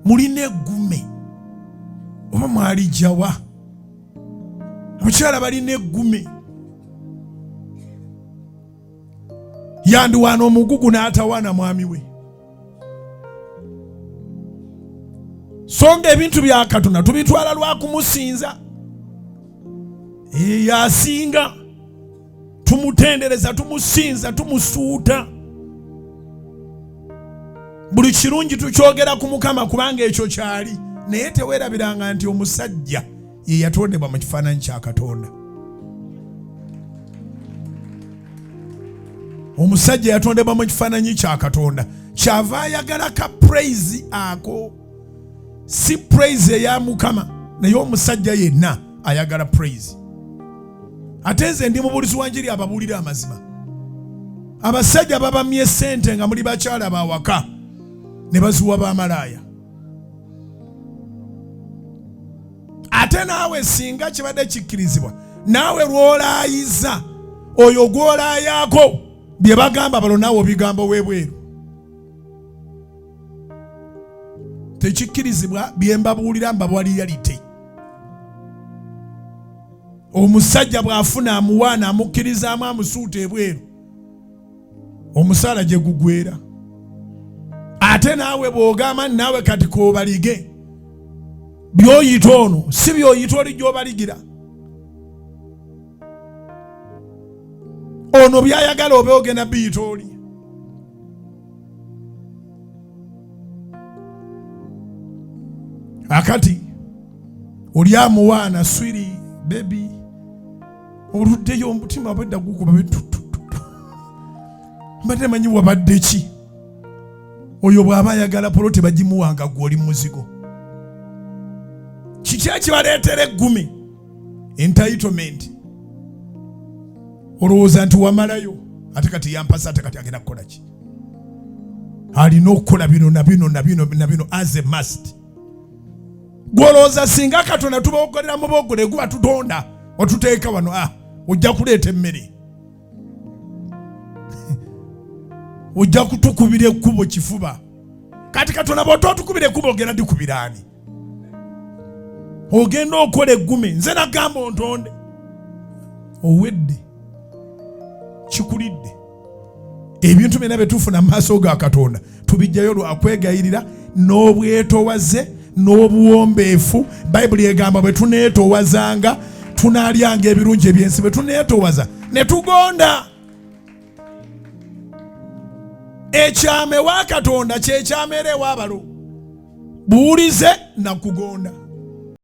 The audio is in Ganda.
Mulina eggume oba mwalijjawa? Abakyala balina eggume. Yandiwaana omugugu n'atawaana mwami we. So nga ebintu bya Katonda tubitwala lwa kumusinza. Yasinga, tumutendereza, tumusinza, tumusuuta. Buli kirungi tukyogera ku Mukama kubanga ekyo kyali. Naye teweerabiranga nti omusajja ye yatondebwa mu kifaananyi kya Katonda. Omusajja yatondebwa mu kifaananyi kya Katonda, kyava ayagala ka praise ako, si praise eya Mukama, naye omusajja yenna ayagala praise. Ate nze ndi mubuulizi wa njiri ababuulira amazima. Abasajja babamye sente nga muli bakyala bawaka ne baziwa bamalaaya. Ate naawe singa kibadde kikkirizibwa, naawe lw'olaayiza oyo gw'olaayaako bye bagamba balo, naawe obigamba ow'ebweru. Tekikkirizibwa. Bye mbabuulira mbabuwa reality. Omusajja bw'afuna amuwaana, amukkirizaamu, amusuuta ebweru, omusaala gye gugwera. Ate naawe bw'ogamba naawe kati k'obalige by'oyita ono si by'oyita oli gy'obaligira ono by'ayagala oba ogenda biyita oli. Akati oli amuwaana swiri bebi, oluddeyo omutima bwedda gukuba bitututu, mbadde manyi wabadde ki? Oyo bw'aba ayagala poloti bagimuwanga, gwe oli muzigo. Kiki ekibaleetera eggumi? Entitlement. Olowooza nti wamalayo, ate kati yampasa, ate kati agenda kukola ki? Alina okukola bino na bino na bino na bino as a must. Gwolowooza singa Katonda tuboogolera mu boogole guba tutonda otuteeka wano, ojja kuleeta emmere, ojja kutukubira ekkubo kifuba. Kati Katonda bw'otootukubira ekkubo ogenda dikubira ani? Ogenda okola eggume. Nze nagamba ontonde, owedde, kikulidde. Ebintu byonna bye tufuna mu maaso ga Katonda tubijjayo lwa kwegayirira n'obwetowaze n'obuwombeefu. Bayibuli egamba bwe tuneetowazanga tunaalyanga ebirungi eby'ensi. Bwe tuneetowaza ne tugonda. Ekyama ewa Katonda kyekyama era ew'abalo. Buwulize na kugonda.